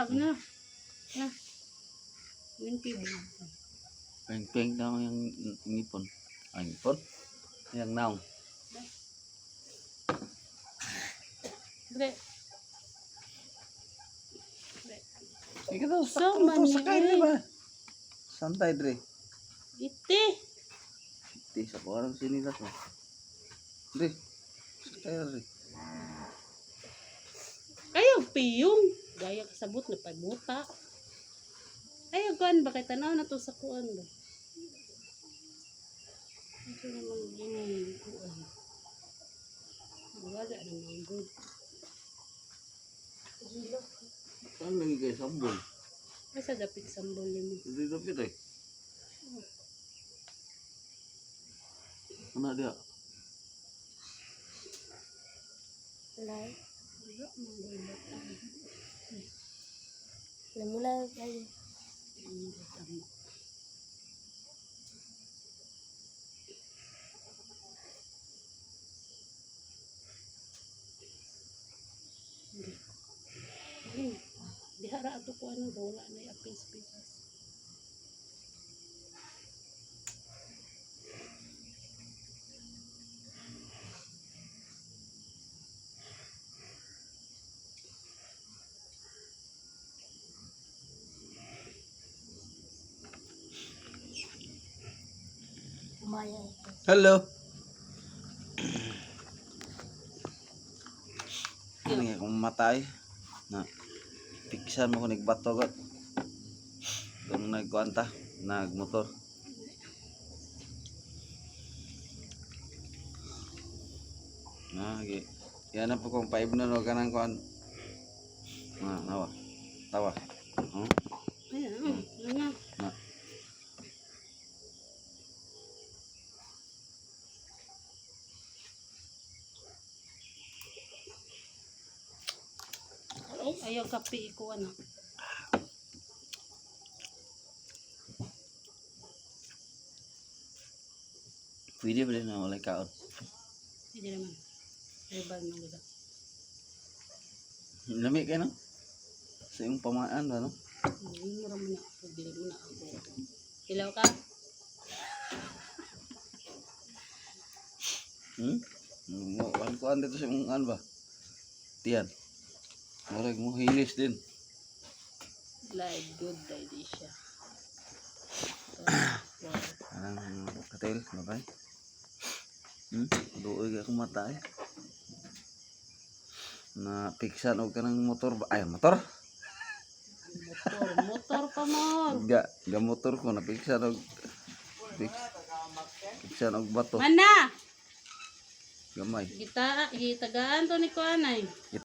Na. Na. Yung pibo. Peng-peng daw yung ngipon. Ay, ngipon? Yang naong. Dre. Dre. Ikaw daw, So, sakto to, mani, sakay eh. rin ba? Santay, Dre. Ite. Di, sa kuwarang sinilas mo. Dre, sakay rin. Ayaw piyong. Gaya kasabot na pagbuta. Ayaw kuan ba kay tanaw na to sa kuan ba? Ito namang gini kuan. Wala namang good. Hilo. Saan lagi kayo sambol? Asa dapit sambol mo. Hindi dapit eh. Ano dia? Wala. Wala mang good bata. Namula tayo. Ang bata mo. Hindi. Ay, diha ra ato ko ano ba wala na apis pisas. Umaya ito. Hello. Ano nga kung matay na piksan mo ko nagbato got. Kung nagkuanta, nagmotor. Na, gi. Yan na po kung 5 na no kanang kuan. Na, nawa. Tawa. Oh, Ayan, ano nga. na. Ayaw kape ko ano. Pwede ba din na walay kaon? Hindi naman. Herbal man gud. Lami kay no? Sa imong pamaan ba no? Hindi mo na ako, dili mo na ako. Ilaw ka? Hmm? Mo kuan kuan dito sa imong an ba? Tiyan. Murag mo hilis din. Like good day di siya. Wow. Anang katil, babay. Duoy ka akong mata eh. Na piksan og kanang motor ba? Ay, motor. Motor, motor pa more. Ga, ga motor ko na piksan og fix, piksan og bato. Mana! Gamay. Gita, gitagaan to ni Kuanay.